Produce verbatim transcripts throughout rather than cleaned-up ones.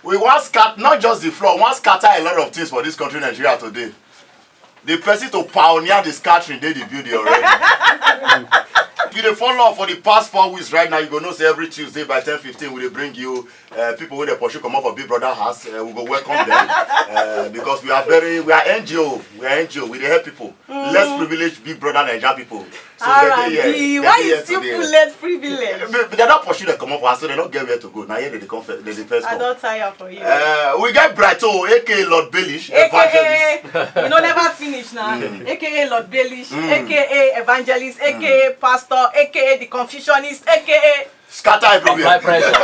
We wan scatter not just the floor, we wan scatter a lot of things for this country, Nigeria, today. The person to pioneer the scattering dey the building already. If you dey follow up for the past four weeks right now, you go know say every Tuesday by ten fifteen we dey bring you uh, people wey dey pursue comot for Big Brother house. Uh, we go welcome them uh, because we are very we are N G O, we are N G O, we dey help people. Less privileged Big Brother Naija people. So they dey here. R and B, They why dey you here still today. Put less privilege? But but they don pursue them comot for house, so they no get where to go. Na here they dey come first. They dey first I come. Don tire for you. Uh, we get Brighto, A K A Lord Baelish, A K evangelist. A, you know, never finish now. A K A Lord Baelish, A K A evangelist, A K A pastor, A K A the confusionist, A K A Scatter everywhere. My pressure.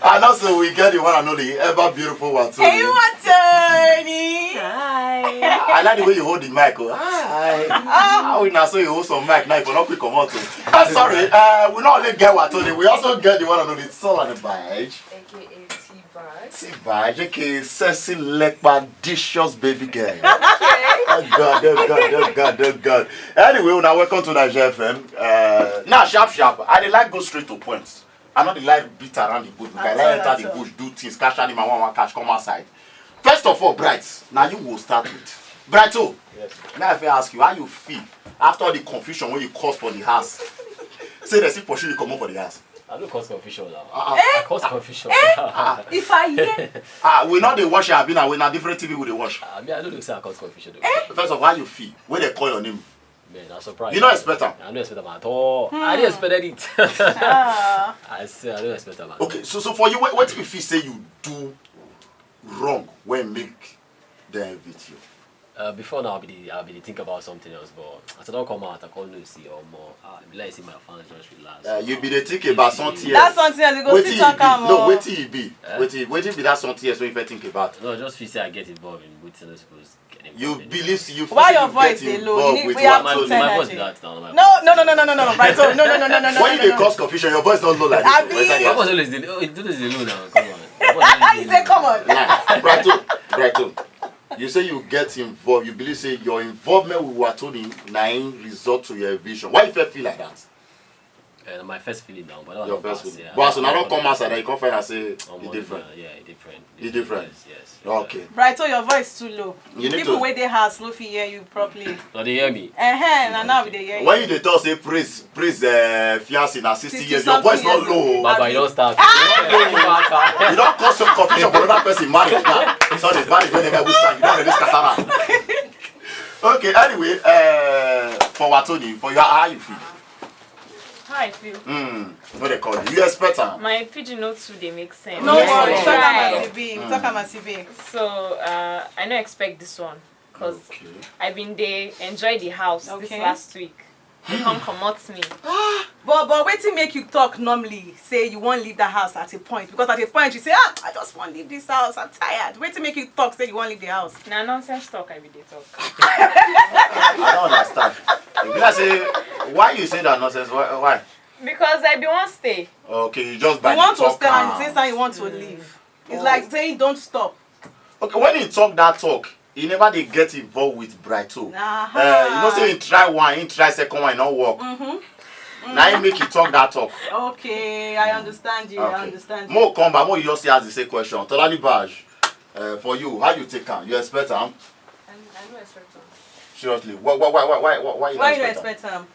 And also we get the one and only ever beautiful one too. Hey, Watoni. Hi. I like the way you hold the mic. Oh. Hi. How we now so you hold some mic now if you not quick comot. Oh. Ah, sorry, uh, we not only get Watoni, we also get the one and only Soul and the Badge. A K A T Bag. T-Badge, A K A sexy, leperdicious baby girl. Oh God, oh God, oh God, oh God. Anyway, una welcome to Naija F M. Uh, now, sharp, sharp. I dey like go straight to points. I no dey like beat around the bush. Because I At like all, enter at the all. Bush, do things, catch animal, one, one, catch, come outside. First of all, Bright, now you will start with. Bright, oh, Yes. now if I ask you, how you feel after all the confusion when you cause for the house? Say they still pursue you comot for the house. I no cause confusion now. Uh-uh. I cause confusion. If I hear, Ah, we not dey watch Abina, we na different T V we dey watch. I mean, I don't know say I cause confusion. Though. First of all, how you feel when they call your name? Man, I surprised. You no expect am? I no expect am at all. I didn't expect it. ah, I say I don't expect am at all. Okay, so so for you, what, what you feel say you do wrong when make them evict you? Uh, before now, I be dey, I be dey think about something else, but as I don't come out, I can't know see or more. Uh, I be like see my fans just relax. Uh, you be dey think about something that's else. Something else. You go Wetin still you talk be? am No, o. Wetin you be? Eh? Wetin wetin be that something else when you first think about? No, just feel say I get involved in wetin no suppose get You involved in. believe you feel Why say your you voice get dey low? involved You need- with we have Watoni? to turn My that voice thing. That now. My No, voice. No, no, no, no, no, no, no, no, Bright. Oh, no, no, no, no, no, no. When no, you no. dey cause confusion, your voice don low like this. Abi- Where's that Your guy? voice always dey. Oh, it always dey low now. Come on. Your voice always He dey say, low. "Come on." Nah, Brighto, Brighto, you say you get involved. You believe say your involvement with Watoni na im result to your eviction. Why you first feel like that? Uh, my first feeling now, but that Your one first pass, feeling. Yeah. But as una don come outside, you come find out say Omo, e different. Yeah, e different. E different. Yes, yes. Okay. Bright, oh, your voice too low. You need People to- wey dey house no fit hear you properly. No, they hear me. Eh, na now we dey hear you. When you dey talk say Prince, Prince uh, fiancé na sixty years, your Sixty voice no something low. years. Baba, you don start. You don cause some confusion for another person marriage now. Sorry, marriage wey never even start, you don already scatter am. Okay, anyway, uh, for Watoni, for your how you feel? How I feel? Mm, no dey call you. You expect am? My pidgin no too dey make sense. No Yes, worry, yes. talk am as e be. Talk am as e be. So uh, I no expect this one because Okay. I been dey enjoy the house this Okay. Last week. They come comot me. But but wetin make you talk normally say you wan leave that house at a point, because at a point you say, "Ah, I just wan leave this house, I'm tired." Wetin make you talk say you wan leave the house? Na nonsense talk I be dey talk. I don't understand. You be like say why you say that nonsense? Why? why? Because I be wan stay. Okay, you just by You want the to talk stay and am. Since now you want to leave. It's like saying don't stop. Okay, when he talk that talk, he never dey get involved with Brighto. Aha. Uh, you know say he try one, he try second one, e no work. Mm-hmm. Na him make he talk that talk. Okay, I understand you. I understand you. Mo come back, mo you just say ask the same question. Tolani Baj, uh, for you, how you take am? You expect am? I, I no expect am. Seriously, why why why why why why you Why no you expect am? Expect am?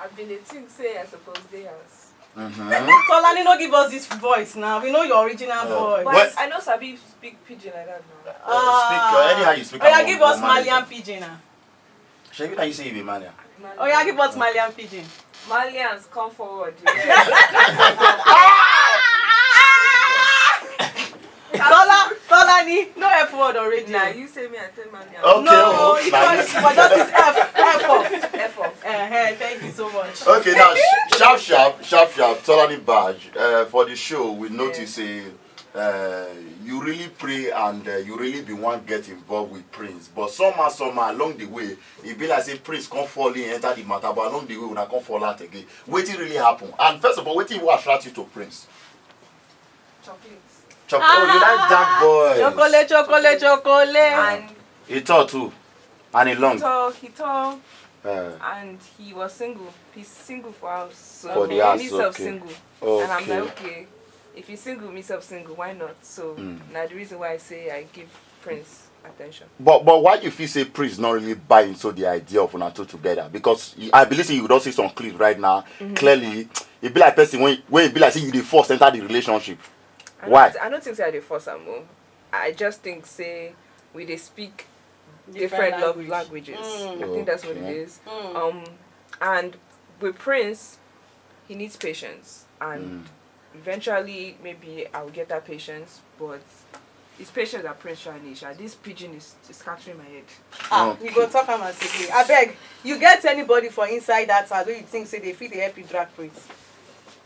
I been dey think say I suppose dey house. Mm-hmm. Tolani, no give us this voice now. We know your original Oh. voice. But What? I no sabi speak pidgin like that now. Uh, speak uh, anyhow you speak. Oh yeah, am, give we'll us manage Malian am. pidgin now. Shebi na you say you be Malian. Oh yeah, give us Malian pidgin. Malians come forward. Tola, Tolani, no F word already. Na you say me I tell Malian. Okay, No, oh, you na can't. this- But just this F, F off. F off. Uh-huh, thank you so much. Okay, now sh- sharp, sharp, sharp, sharp. Tolani Baj. Uh, for the show, we notice say uh, you really pray and uh, you really be one get involved with Prince. But somehow, somehow along the way, e be like say Prince come fall in enter the matter, but along the way, una come fall out again. Wetin really happen? And first of all, wetin even attract you to Prince? Chocolate. Chop- oh, you like dark boys. Chocolate, chocolate, chocolate. And He tall too, and he he long. tall, he tall. Uh, and he was single. He's single for house. So For the house, me self okay. Single. And I'm Okay. Like, okay, if he's single, me self single, why not? So Mm. Now the reason why I say I give Prince attention. but but why you feel say Prince not really buy into the idea of una two together? Because I believe say you don't see some clips right now. Clearly, it be like person when when it be like say you dey force enter the relationship. I Why? Don't, I don't think say I dey force am o. I just think say we dey speak different, love languages. I think that's what it Okay. Is. Um, and with Prince, he needs patience, and eventually maybe I'll get that patience. But it's patience that Prince trying to. This pigeon is, is scattering my head. Ah, you go talk am as e be. Abeg, you get anybody for inside that house wey you think say dey fit dey help you drag Prince?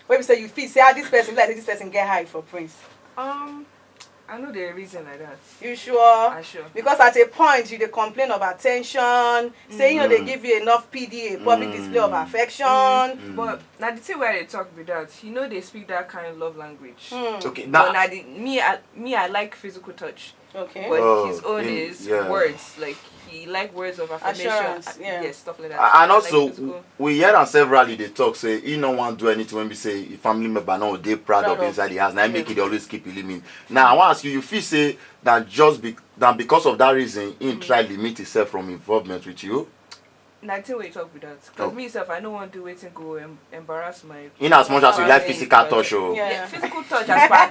Wey be say you feel say ah this person be like say this person get high for Prince. Um, I know the reason like that. You sure? I sure. Because at a point you dey complain of attention, say you know they give you enough P D A, public display of affection. But now the thing where they talk with that, he know they speak that kind of love language. Hmm. Okay, But now now the, me, I, me, I like physical touch. Okay. But Oh, his own in- is yeah. Words, like he like words of affirmation, Assurance, uh, yeah. Yeah, stuff like that. A- and I also like physical- we hear am severally dey talk say he no wan do anything when be say his family member no dey proud Proud of of. Inside the house. Na him make Yeah. e dey always keep e limit. Now I wan ask you, you feel say na just be na because of that reason he try limit himself from involvement with you? Na thing wey you talk be that. Because me self, I no wan do wetin go em- embarrass my. In as much as you like Embarrass physical me. Touch, oh. Yeah. Yeah, physical touch as far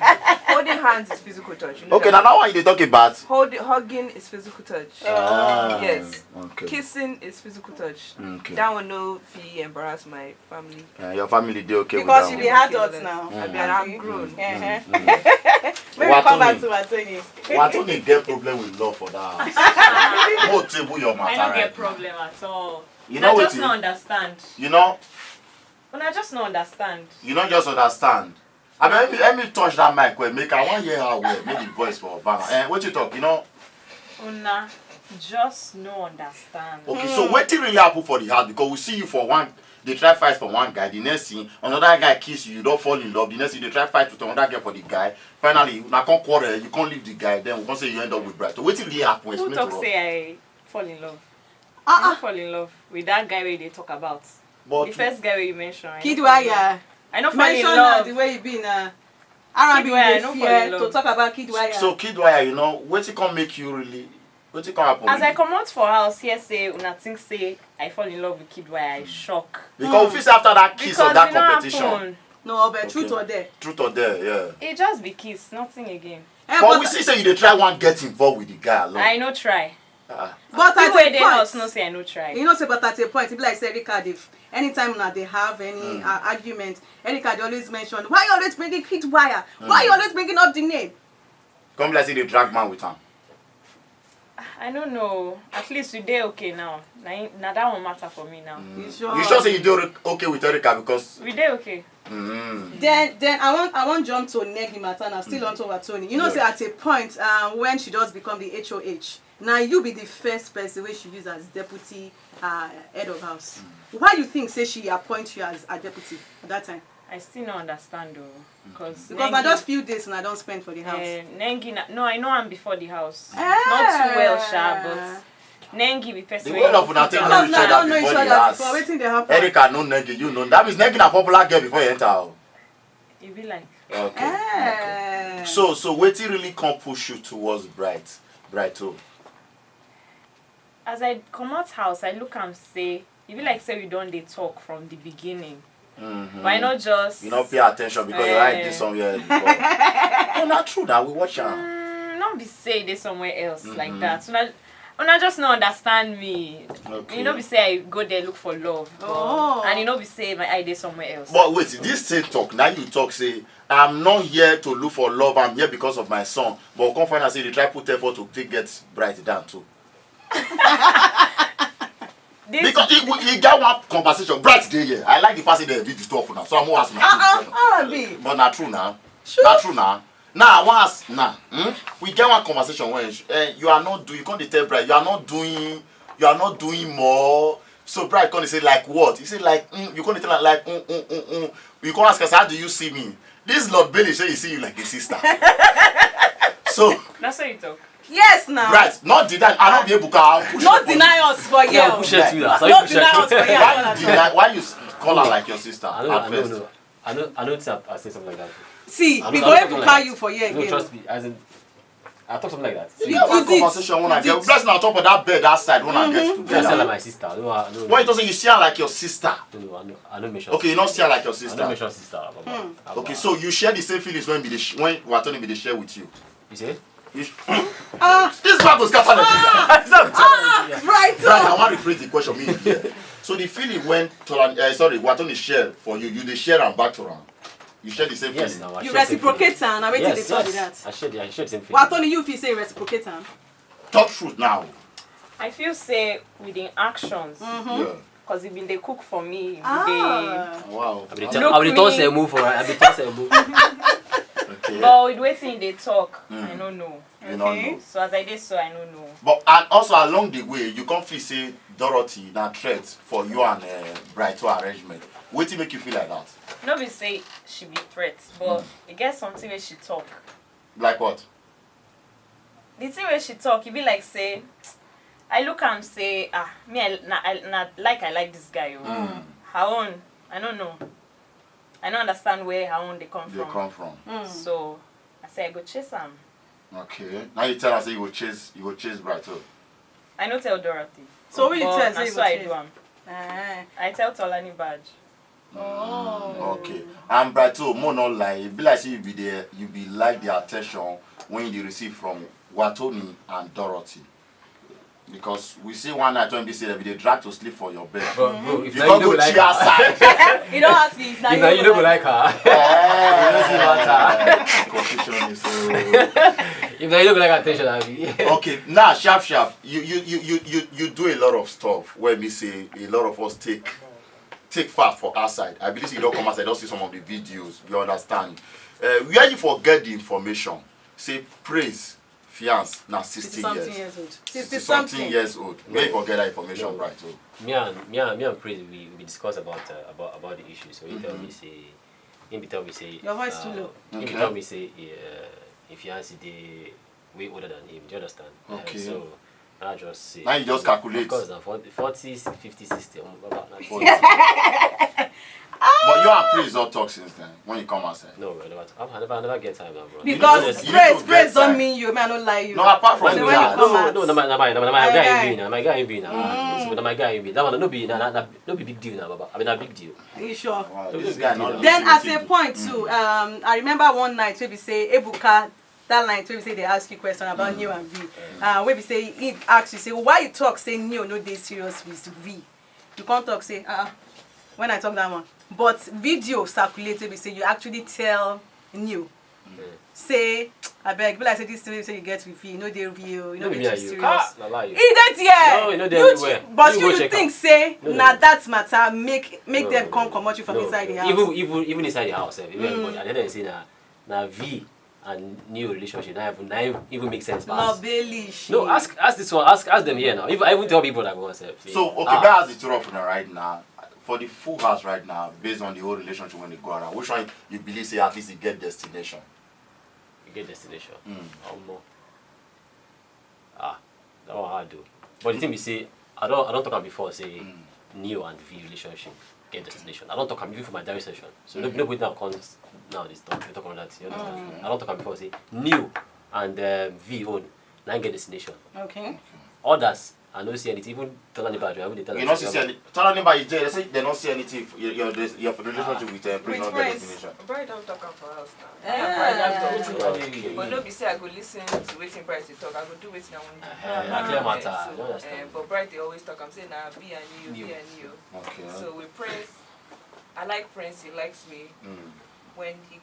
holding hands is physical touch. You know Okay, that. Now that one you dey talk about. Hold, hugging is physical touch. Ah, Yes. Okay. Kissing is physical touch. Okay. That one no fit embarrass my family. Uh, your family dey okay Because with you that be one. Adult now. I be an grown. Uh-huh. Watoni. Maybe come back to Watoni. Watoni get problem with love for that house. No table your matter. I don't Right get problem at all. You I know just wetin? No understand. You know, But I just no understand. You no just understand. I mean, let me, let me touch that mic well. Make I wan hear how well. Make the voice for Obama. Eh, what you talk? You know. Una just no understand. Okay, so wetin really happen for the house? Because we see you for one, they try fight for one guy. The next thing, another guy kiss you. You don't fall in love. The next thing, they try fight with another girl for the guy. Finally, una come quarrel. You can't leave the guy. Then we come say you end up with Bright. So wetin really happen? Who Explain talk to us. Say I fall in love? I no Ah, fall in love with that guy wey they talk about. But The first guy wey you mention. I no Kid fall in love. Wire. I no fall in Mention love. Now the way you be now. R and B Kid Wire, dey I no fall fear in to love. Talk about Kid Wire. So Kid Wire, you know, wetin come make you really? Wetin come happen? As I Really? Come out for house here, say una think say I fall in love with Kid Wire. I shock. Because we feel say after that kiss of Because that e no competition. Happen. No, but truth or dare. Truth or dare, yeah. E just be kiss, nothing again. Eh, But we see say you dey try wan get involved with the guy alone. I no try. Ah. But People at wey a dey point, house know say I no try. You know say, but at a point, e be like say Erica dey. Anytime una dey have any uh, argument, Erica dey always mention, "Why you always bringing Kid Wire? Why you always bringing up the name?" Come like say dey drag man with am. I no know. At least we dey okay now. Na im- na that one matter for me now. You sure? You sure say you dey re- okay with Erica because. We dey okay. Mm, Then, then I want, I want jump to Negi matter now. Still on to Watoni. You know, Yeah. Say at a point, uh, when she just become the H O H, now you be the first person wey she use as deputy uh, head of house. Why you think say she appoint you as a deputy at that time? I still no understand though. Cause Because na just few days and I don't spend for the house. Uh, Nengi, na, no, I know am before the house. Ah. Not too well, sha, but Nengi be person The wey whole of you una fit take All know of each una other don't know each before the other house. Before. Wetin dey happen? Erica know Nengi, you know. That means Nengi na popular girl before you enter. Oh. E be like. Okay. Eh. So, so wetin really come push you towards Bright, Bright? Oh. As I comot house, I look am say e be like say we don dey talk from the beginning. But I no just You no pay attention because your eye Eh. Dey somewhere before. No, na true that we watch am. Mm, no be say e dey somewhere else like that. Una, una just no understand me. Okay. E no be say I go there look for love. But, Oh. And e no be say my eye dey somewhere else. But wait, this same talk now you talk say I'm not here to look for love. I'm here because of my son. But come find out say they try put effort to take get Bright down too. This Because he, he get one conversation. Bright dey here. I like the fact say they be the two of una. So I'm gonna ask my Ah, question. ah, R and B. But na true now. Na true now. Now I wan ask now. Hmm? We get one conversation when uh, you are not doing. You can't tell Bright. You are not doing. You are not doing more. So Bright come dey say like what? He say like mm, you can't tell her like mm, mm, mm, mm. You can't ask us how do you see me? This Lord Bailey say he see you like a sister. So That's what you talk. Yes, now. Right, not deny. I not be Ebuka. I'll push No her for deny you. Us for here. Yeah, push her too. That's how you No push her deny too. Us for here. Why you deny? Why you s- call her like your sister I don't, at I don't first? Know. I don't, I don't think I, I say something like that. See, I don't, we I go don't talk Ebuka like that. You for here No, again. Trust me. As in, I talk something like that. See, You that did. Conversation when I Did. Get. Bless now, talk about that bed, that side when I get to. Just tell her my sister. I don't, I don't. Why you don't say you see her like your sister? No, no, I don't, I don't mention Okay, you sister. Not see her like your I sister. Don't mention sister. Baba. Baba. Okay, so you share the same feelings when be the sh- when Watoni be the share with you. You say? You sh- Ah, this man go scatter Nigeria. Ah, right. Right, I want to rephrase the question. Me here. So the feeling when Tolan, uh, sorry, Watoni share for you, you dey share am back to am. You share the same Yes, feeling. Now I You share same reciprocate feeling. Am, na wetin Yes, dey talk be yes. That. I share the, I share the same feeling. Watoni, you feel say you reciprocate am? Talk truth now. I feel say with the actions, Yeah. Because he been dey cook for me. He Ah. Wow. I be dey Look talk, I be dey talk me. Say move for I be dey talk say move. Okay. But with wetin he dey talk, Mm. I no know. You don't Okay. Know. So as I dey so, I no know. But and also along the way, you come feel say Dorothy na threat for you and uh, Brighto arrangement. Wetin make you feel like that? No be say she be threat, but Mm. E get something wey she talk. Like what? The thing wey she talk, e be like say I look am say ah me I na I na like I like this guy o. Mm. Her own, I no know. I no understand where her own dey come They from. Come from. Mm. So I say I go chase am. Okay. Now you tell her say you go chase you go chase Brighto. I no tell Dorothy. So who you But tell na say you so go I chase? Do am. Eh. I tell Tolani badge. Oh. Okay. And Brighto, mo no lie, e be like say you be there, you be like the attention when you dey receive from Watoni and Dorothy. Because we see one night when be say they be dey drag to sleep for your bed. Bro, bro, if You na you can't no go go like chair her. Side. You don't ask me. If na you no go like her. Eh, You don't see matter. Confusion is so. If na you no go like attention, abi. Okay, now sharp sharp. You you you you you you do a lot of stuff where we say a lot of us take take far for outside. I believe you don't come outside, don't see some of the videos. You understand? Uh, where you forget the information? Say Praise fiance now sixty years. Years old. Sixty something years old. Where you forget that information, right? So. Me and me and me and Praise we, we discuss about uh, about about the issue. So he mm-hmm. Tell me say, he be tell me say, your voice uh, too low. He okay. Tell me say, uh, if fiance dey way older than him. Do you understand? Okay. Uh, so I just say. Now you just calculate. Of course, now forty, forty, fifty, sixty. Um, about now forty. But you and Praise don't talk since then when you come outside. No, I never, I never, I never get time now, bro. Because Praise, Praise don't mean you, man, I don't lie you. No, apart from that. No, no, no, my, no, my, no, my guy ain't be now. My guy ain't be now. Mm. So, no, my guy ain't be. That one, no be, no, no, no be big deal now, Baba. I mean, a big deal. Are you sure? Wow, this guy not. Then at a point too, um, I remember one night we be say Ebuka that night wey we say they ask you question about mm. New and V. Mm. Uh, wey be say he ask you say why you talk say New no dey serious with V. You can't talk say ah uh, when I talk that one. But video circulate wey be say you actually tell New. Mm. Say I beg, be like say this thing wey say you get with V, you know they real, you know they too serious. Ah, na lie. He dey there. No, you know they everywhere. But you, you think say no, no, na that matter make make no, them no, come no, comot you from no, inside no. The house. Even even even inside the house, eh, even mm. Everybody. I didn't say that. Na V and New relationship na even na even make sense pass. No, ask ask this one, ask ask them here now. If I even tell people that go sef. So okay, ah. But as the two of now right now, for the full house right now, based on the whole relationship when they go around, which one you believe say at least you get destination? You get destination. Mm. Omo. Ah, that one hard though. But the thing be say, I don't I don't talk am before say mm. New and V relationship get destination. I don't talk am even for my diary session. So mm. No nobody now comes now this talk. They talk about that. You understand? Mm. I don't talk am before say New and um, V own now get destination. Okay. Others I no see anything. Even Tolani Badge, I would tell you. You no see any. Tolani Badge, they say they no see anything. Your your your relationship with uh, Prince no get destination. Bright don't talk am for house now. Eh. Bright don't talk. Okay. But no be say I go listen to wetin Bright dey talk. I go do wetin I wan do. Eh, na clear matter. So, you understand? Eh, but Bright dey always talk. I'm saying na be and you, be and you. Okay. So with Prince, I like Prince. He likes me. Mm. When he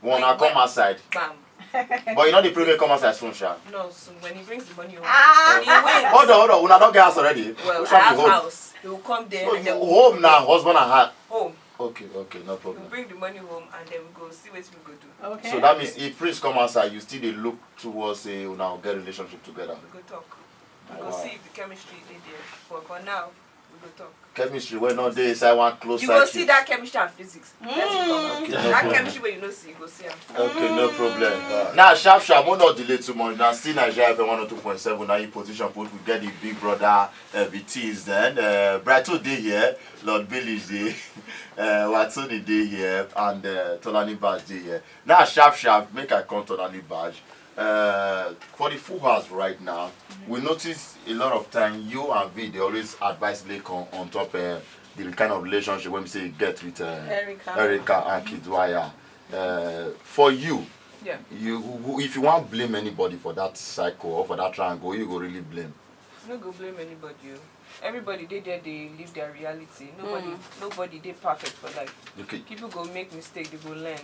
When I come outside. Bam. But you know the problem come outside soon, sha. No, so when he brings the money home, ah. He wins. Hold on, hold on. Una don't get house already. Well, which I have house. He will come there. So and then home now, husband and heart. Home. Okay, okay, no problem. We'll bring the money home and then we go see what we go do. Okay. So that means if Prince come outside, you still dey look towards say una get relationship together. We go talk. We go see if the chemistry dey there. But for now, We go talk. Chemistry wey no dey inside one close You circuit. Go see that chemistry and physics. Let's be Mm. common. Okay, no That problem. Chemistry wey you no see, you go see am. Okay, no problem. Now, sharp, sharp, we no delay too much. Now, see Nigeria F M one oh two point seven. Now, in position put we get the big brother uh, V Ts. Then, uh, Brighton dey here, Lord Billy dey, uh, Watson dey here, and uh, Tolani Badge dey here. Now, sharp, sharp, make I come Tolani Badge. Uh, for the full house right now, we notice a lot of time you and V dey always advise Laycon on top uh, the kind of relationship wey be say you get with uh, Erica. Erica and Kidwaya. Uh, for you, Yeah. you who- if you wan blame anybody for that cycle or for that triangle, you go really blame. No go blame anybody. Oh. Everybody dey there, they live their reality. Nobody, nobody dey perfect for life. Okay. People go make mistake, they go learn.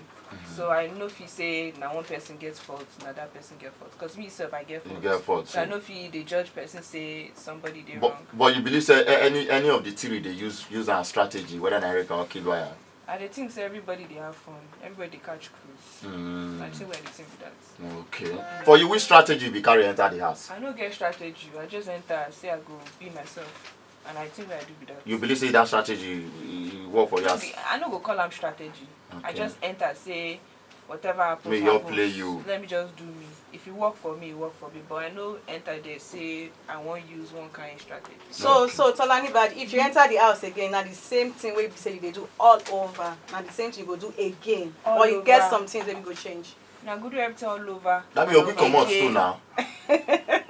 So I no fit say na one person get fault, na that person get fault. Cause me self I get You fault. get fault, So I so- no fit dey judge person say somebody dey But, wrong. But you believe say a- any any of the three dey use use am strategy, whether na Erica or Kidwaya? I dey think say everybody dey have fun. Everybody dey catch cruise. Mm, I think where the thing be that. okay. For you, which strategy be carry enter the house? I no get strategy. I just enter, say I go be myself, and I think where I do be that. You believe say that strategy e- e work for you? No As be- I no go call am strategy. I Okay. Just enter, say whatever happens, May you happens. Play you. Let me just do me. If you work for me, you work for me. But I no enter there say I wan use one kind strategy. So, Okay. so Tolani Badge, if you enter the house again, na the same thing wey be say you dey do all over. Na the same thing you go do again. All Or you get over. Some things wey you go change. Na good wey everything all over. That mean you go Okay. comot too now.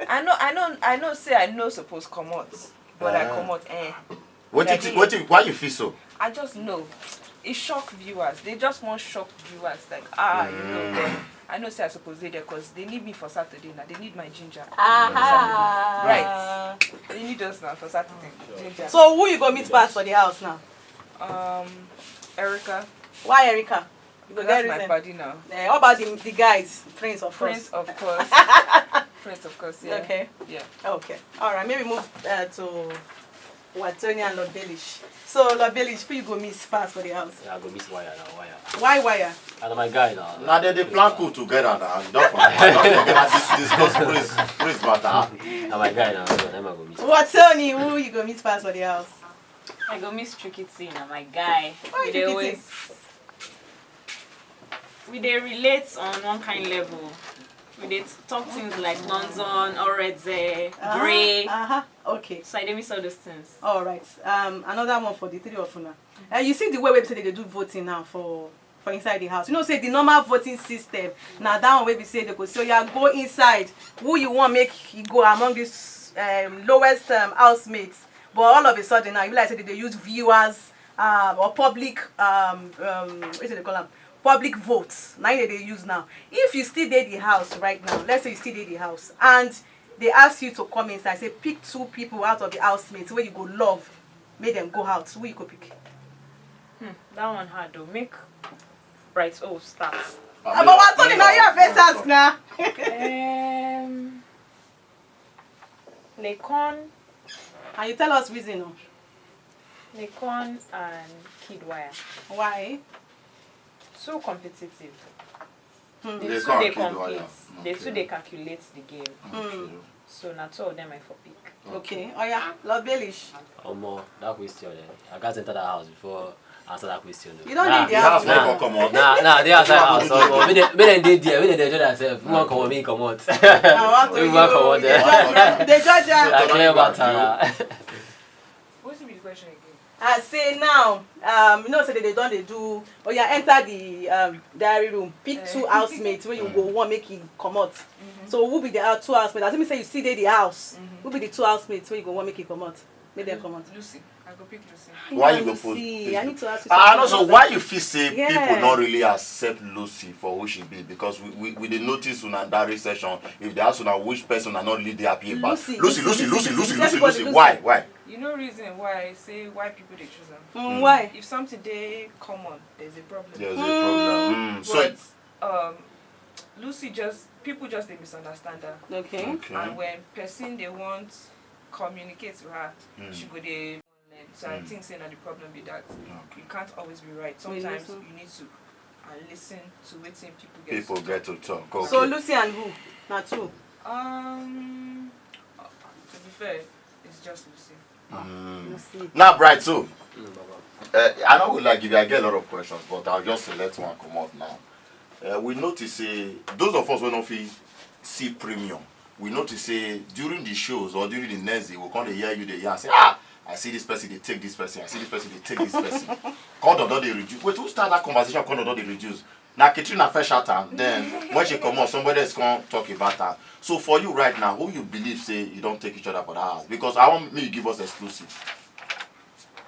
I know, I know, I know. Say I no suppose comot, but I Ah. Comot. Eh. Wetin Like thi- me. Wetin why you feel so? I just know. E shock viewers. They just wan shock viewers. Like, ah, you know, but I know say I suppose dey there cause they need me for Saturday now. They need my ginger. Aha. Right. They need us now for Saturday. Ginger. So who you go meet pass for the house now? Um, Erica. Why Erica? You go get That's my reason. Buddy now. Eh, what about the, the guys? Prince, of Prince, course. Of course. Prince, of course. Yeah. Okay. Yeah. Okay. All right. Maybe move uh, to Watoni and Lord Baelish. So Lord Baelish, who you go meet pass for the house? Yeah, I go meet Wire now, Wire. Why Wire? And my guy now. Na dem dey plan coup together now. You don forget. You don forget dis- discuss Prince Prince matter. Na my guy now, so na him I go meet. Watoni, who you go meet pass for the house? I go miss Tricky T, na my guy. Why We dey Tricky T? Always, we dey relate on one kind level. We dey talk things like London, Oreze, Uh-huh, Grey. Uh-huh. Okay. So I dey miss all those things. All right. Um, another one for the three of una. Uh, you see the way wey be say dem dey do voting now for for inside the house. You know say the normal voting system na that one wey be say dem go say, "Oya, go inside. Who you wan make e go among these um, lowest um, housemates?" But all of a sudden now, e be like say dem dey use viewers um, or public um, um, wetin dem call am, public votes. Na im dem dey use now. If you still dey the house right now, let's say you still dey the house and they ask you to come inside, say pick two people out of the housemates wey you go love make dem go out, who you go pick? Hmm, that one hard though. Make Bright O start. But Watoni, na you I first ask na. Um, Laycon, And you tell us reason o. Laycon and Kid Wire. Why? Too competitive. Hmm. They They too can't dey kill the compete. wire. They too Okay. dey calculate the game. Hmm. So na two of them I for pick. Okay. Oya, Lord Baelish. Omo, that question, eh, I gats enter that house before I answer that question. Oh. You don't Nah, need the The house. house no nah, for comot. Nah, nah, they outside house. Omo, make dem, make dem dey there, make dem dey enjoy themselves. Who wan comot, make e comot. Ah, what Who to wan you? comot They there? judge you. They judge you. Na clear matter. Wetin be the question again? I say now, um, you know say they don dey do. Oya, enter the um, diary room. Pick two housemates wey you go wan make e comot. So who be the uh, two housemates? As e be say you still dey the house. Who be the two housemates wey you go wan make e comot? Make dem comot. Lucy. I go pick Lucy. Why you Yeah, go Lucy, put? I need to ask you Ah, something. no. So why you feel say Yeah. people no really accept Lucy for who she be? Because we we, we dey notice una that recession. If they ask una which person are not really dey happy about Lucy, Lucy, Lucy, Lucy, Lucy, Lucy, Lucy, Lucy, Lucy, Lucy. Lucy. Why? Why? You know reason why I say why people dey choose am. Mm, why? If something dey common, there's a problem. There's a problem. Mm, so But um, Lucy just people just dey misunderstand her. Okay. okay. And when person dey want communicate to her, Mm. she go dey. So I Mm. Think say na the problem be that Okay. You can't always be right. Wait, Sometimes listen. You need to and listen to wetin people get. People To get talk. To talk. Okay. So Lucy and who? Na two. Um, to be fair, it's just Lucy. Now, Bright, so uh, I no go like give you, I get a lot of questions, but I'll just select one come out now. Uh, we notice say those of us wey no fit see premium, we notice say during the shows or during the next day, we come dey hear you dey yarn say, "Ah, I see this person dey take this person, I see this person dey take this person." Condom don dey reduce. Wait, who start that conversation? Condom don dey reduce. Na Katrina first shout am, then when she comot, somebody else come talk about am. So for you right now, who you believe say you don take each other for that house? Because I want make you give us exclusive.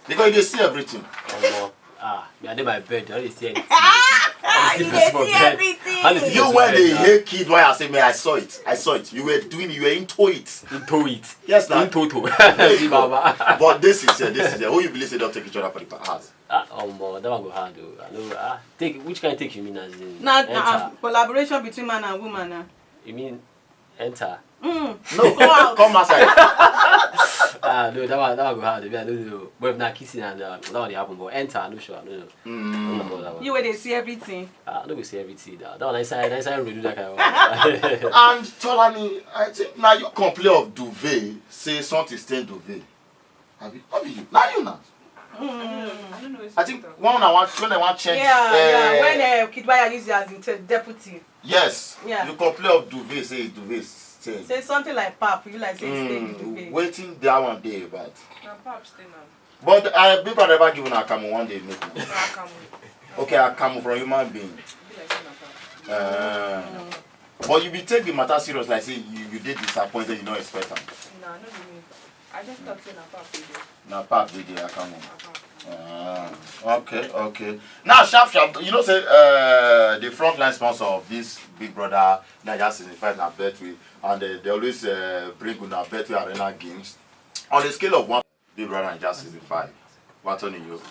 Because you dey see everything. Omo, ah, me I dey my bed, I no dey see anything. Ah, you dey see everything. I dey see You person when bed dey now. Hate Kid Wire, say me, I saw it, I saw it. You were doing, you were into it. Into it. Yes, na. Into to. There you go. Baba. But this is here, this is here. Who you believe say don take each other for the house? Ah, omo, that one go hard o. I no, ah, take, which kind take you mean as in? Na Enter. Na collaboration between man and woman na. You mean enter? Mm. No, Go out. Come outside. Ah, no, that one, that one go hard. I mean, I don't know. But if na kissing and uh, that one dey happen, but enter, I no sure, I no know. I no know about that one. You wey dey see everything. Ah, I no go see everything. That, that one, I say, I say, I do that kind of. And Tolani, I think now you complain of duvet, say something stain duvet. Abi, no be you. Now you now. I don't know. I don't know. I think one I want when I want change. Yeah, eh, yeah. When uh, Kid Wire use you as in te- deputy, Yes. Yeah. You complain of duvet, say duvet stain. Say something like pap, you like say you stay with Mm, duvet. Waiting that one day, but Na pap stay now. but uh, people never give una akamu one day make una. Na akamu. Okay, akamu from human being. Be like say na pap. Uh, but you be take the matter serious, like say you you dey disappointed, you no expect am. Nah, no be me. I just thought say na pap we dey. Na pap dey dey akamu. Na pap. Ah, okay, okay. Now, sharp, sharp. You know, say uh, the frontline sponsor of this Big Brother Naija season five na Betway, and uh, they always uh, bring una Betway Arena games. On a scale of one, Big Brother Naija season five, what on you?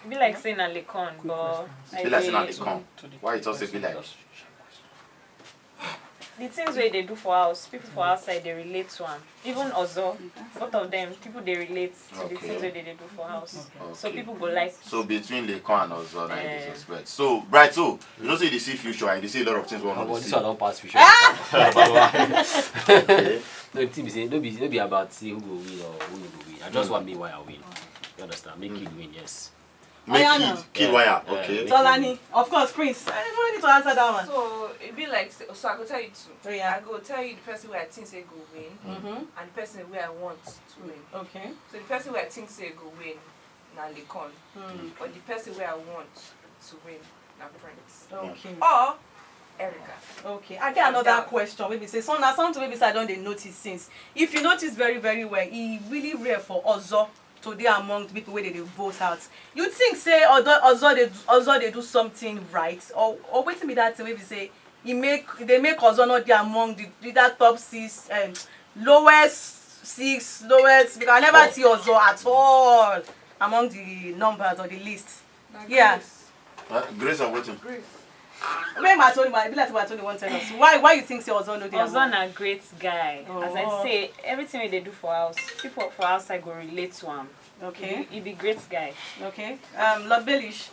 E be like say na Lecon, but I Be like say na dey- dey come. Why you talk say be like? The things wey dey do for house, people for outside dey relate to am. Even Ozo, both of them, people dey relate to the Okay. things wey dey dey do for house. So Okay. People go like. So between Lecon and Ozo, na you dey Eh. suspect. So Bright, so you know say you dey see future, and you dey see a lot of things we Oh, want but to this see. One don pass future. No, the thing be say no be no be about say who go win or who no go win. I just want me why I win. You understand? Make Kid win, yes. Make Ayana. Kid, Kid Yeah. Wire, Yeah. okay. Tolani, of course, Prince. I don't need to answer that one. So e be like say, so I go tell you two. Oh, yeah. I go tell you the person wey I think say go win Mm-hmm. and the person wey I want to win. Okay. So the person wey I think say go win na Lecon, Mm. but the person wey I want to win na Prince Okay. or Erica. Okay, I get another Doubt. Question. Maybe say so now something maybe say I don't dey notice since. If you notice very very well, e really rare for Ozo to dey among the people wey dey dey vote out. You think say Ozo Ozo dey Ozo dey do something right, or or wetin be that thing wey be say e make e dey make Ozo not dey among the the that top six, um, lowest six lowest, because I never Oh. see Ozo at all among the numbers or the list. Na Yeah. Grace. Uh, Grace of wetin? Grace. Make Matoni, but I be like Matoni wan tell us why why you think say Ozo no dey Ozo among? Na great guy. As I Oh. Say, everything wey dey do for house, people for outside go relate to am. Okay, He be great guy. Okay. Um, Lord Baelish.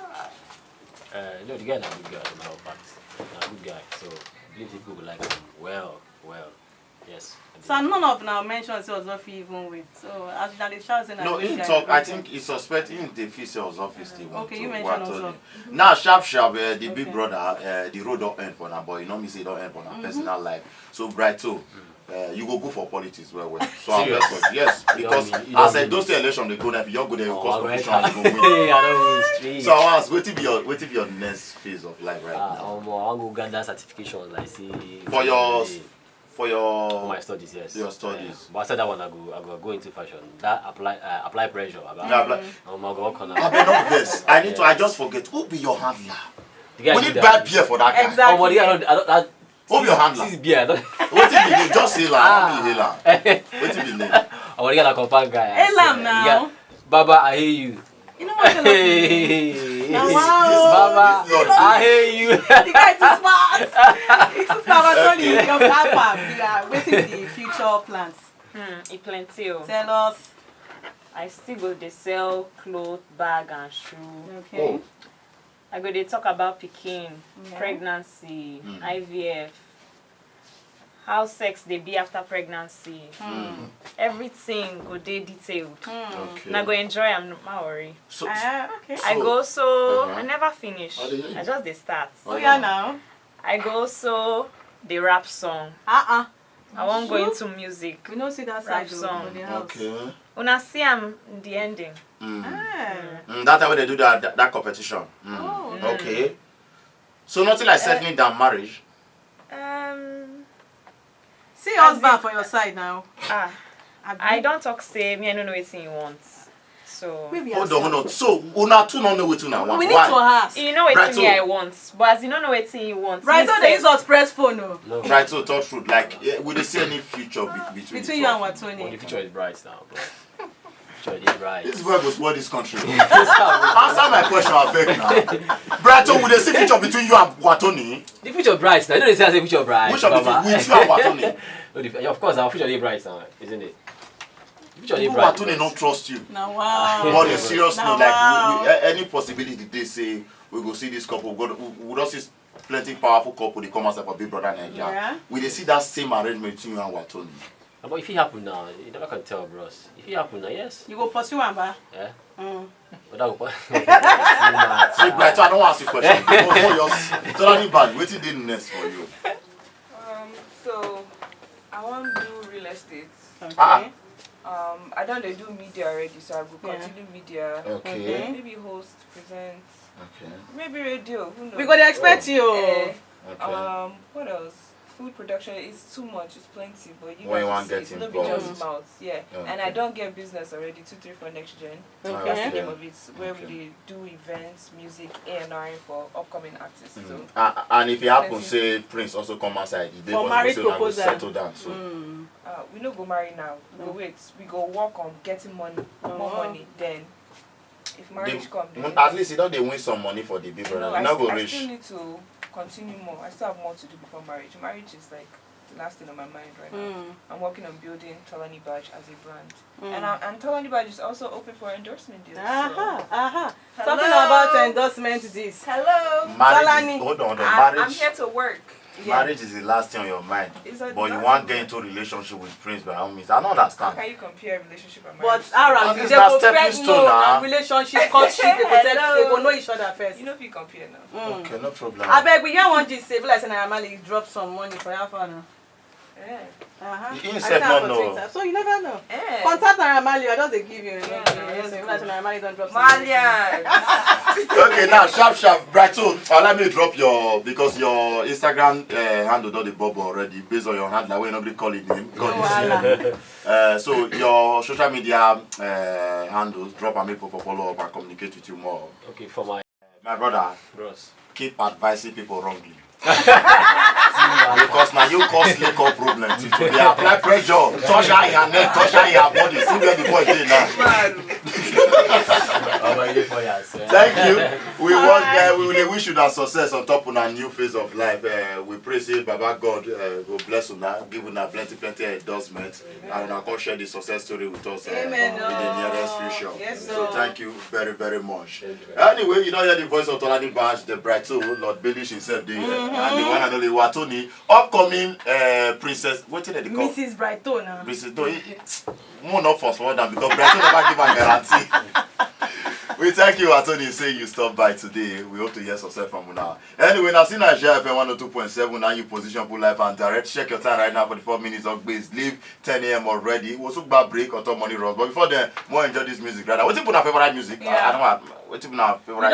Uh, no, the guy na good guy, as a matter of fact. Na good guy, so I believe people go like him well, well. Yes. I So believe. None of now mention say Ozo fit even win. So as una dey shout say na No, this he guy, talk. I this think guy. He suspect him dey feel say Ozo fit still win. Okay, to you mention Watoni. Ozo. Now, sharp, sharp. Uh, the big Okay. Brother, uh, the road don end for now, but you know me say don end for now Mm-hmm. Personal life. So Bright, so uh, you go go for politics well, well. So I'm Serious? very sorry. Yes, You because don't mean- you don't as I mean don't it. say election dey go now, if you all go there, you Oh, cause I competition, went- you go win. Hey, I don't win street. So I ask, wetin be your wetin be your next phase of life right Ah, now? omo, I wan go gather certifications like say For your Yeah. for your For my studies, yes. Your studies. Yeah. But after that one, I go I go go into fashion. That apply uh, apply pressure. About, Yeah, apply- um, I go work on I been not this. I need to. I just forget. Who be your handler? The guy We do need that. Buy beer for that guy. Exactly. Oh, but the guy don't. I don't that, Who be your handler? This beer. I don't. Wetin be name? Just say la. How be hail am? Wetin be name? Oh, the guy na confirm guy. I Hail am swear. now. Yeah. Baba, I hear you. You know what I'm saying? Hey, Wow. Baba, This is not I hear you. The guy is too smart. He's too smart. Sorry, Okay. your papa. Yeah, wetin be the future plans? Hmm, e plenty o. Tell us. I still go dey sell cloth, bag and shoe. Okay. I go dey talk about pikin, Yeah. pregnancy, Mm. I V F. how sex dey be after pregnancy. Everything go dey detailed. Okay. Una go enjoy am, no ma worry. So, Ah, okay. I So- go so Uh-huh. I never finish. Oh, dey hear you. I just dey start. Oh yeah, now. I go so the rap song. Uh uh. I wan go into music. We no see that Rap side o, song. for the house. Okay. Una see am in the ending. Mm. Ah. Mm, that time when they do that that, that competition. Mm. Oh. Okay. So nothing like settling down marriage. Um, See husband for your side now. ah, Abi? I don talk say me I no know wetin he want. So Maybe Hold I on, hold on. So una two no know wetin una want. We need Why? to ask. he know Right, wetin so- me I want, but as he no know wetin he want, Right, me so they sef- use us press phone o. No. Right, so talk truth. Like, eh, we dey see any future be- between, Between the you two and of Watoni. But the future is bright now, bro. Future is bright. This boy go spoil this country. Answer my question, abeg now. Brighton, we dey see future between you and Watoni. The future bright now. You know they say I say future bright. Which of the Baba. With you and Watoni? No, the, of course, our future is bright now, isn't it? The future is Even bright. Watoni no trust you. Na wow. But on a serious Na note, like, wow. we, we, a- any possibility they say we go see this couple, we, go, we, we don see plenty powerful couple dey come outside for Big Brother Naija. Yeah. We dey see that same arrangement between you and Watoni. But if it happen now, you never can tell, bros. If it happen now, yes. You go pursue am ba. Yeah. Mm. But that go. So, Brighton, I don't want to ask you a question. Before your Tolani bad, wetin dey next for you? Um, so I wan do real estate. Okay. Ah. Um, I don dey do media already, so I go Yeah. continue media. Okay. Maybe host, present, Okay. maybe radio. Who knows? We go dey expect you. O. Eh, Okay. um, what else? Food production is too much. It's plenty, but you When you guys wan see get it. No be involved. Just mouth, yeah. Yeah, And okay. I don get business already. Two three four Next Gen. Okay. That's the Okay. name of it. Where Okay. we dey do events, music, A and R for upcoming artists. So Mm. Ah, and if it happen Plenty. Say Prince also come outside, the day For for married say una go proposal. Settle down. So. Mm. uh, we no go marry now. We go wait. We go work on getting money, more Oh. money. Then, if marriage The- come, then mm, at least you don dey win some money for the Big Brother. No, You I, no go I reach. Still need to continue more. I still have more to do before marriage. Marriage is like the last thing on my mind right now. Mm. I'm working on building Tolani Badge as a brand. Mm. And, I, and Tolani Badge is also open for endorsement deals. Aha, So. Aha. Hello? Talking about endorsement this. Hello. Marriage. Tolani. Is, hold on, hold on. I'm, I'm Marriage. Here to work. Yeah. Marriage is the last thing on your mind, It's a but you last want thing. Get into relationship with Prince by all means. I don't understand. How can you compare relationship and But marriage? Aram, That they is go that first stepping stone know now. And relationship, courtship, they go, take, they go know each other first. You know if you compare now. Mm. Okay, no problem. I beg, we hear one gist say, be like say Naira Marley drop some money for your father. Eh. Uh-huh. He I himself tell not for know. Twitter. So you never know. Eh. Contact Naira Marley, I just dey give you. Yeah, Okay, no, yes, that's be like say Naira Marley don drop some Malian. Okay, now sharp sharp, Brighton. Uh, let me drop your because your Instagram uh, handle don dey bubble already based on your handle wey you no gree call it name. God No is here. wahala. Uh, so your social media uh, handles, drop am, make people follow up and communicate with you more. Okay, for my My brother, bros. Keep advising people wrongly. Because now you cause liquor problem. They apply pressure, touch her in her neck, touch her in her body. See where the boy dey now. Oh my God, for yourself. Thank you. We want uh, we will wish you that success on top of our new phase of life. Uh, we pray say Baba God uh, go bless una, give una plenty plenty endorsement, and una come share the success story with us uh, Amen. in the nearest future. Yes, So sir. Thank you very very much. Anyway, you don hear the voice of Tolani Badge, the Brighton, Lord Baelish himself dey here, and the one and only Watoni, upcoming uh, princess. Wetin dem dey call? Missus Brighton. Uh. Missus No, he, mo no force for that because Brighton never give am guarantee. We thank you, Watoni, say you stop by today. We hope to hear success from una. Anyway, now see Nigeria F M one oh two point seven, now you position put live and direct. Check your time right now for the four minutes of base. Leave ten a.m. already. We'll soon back break or top money rush. But before then, more enjoy this music, rather. Wetin be una favorite music? Yeah. I don't know. Wetin be una favorite?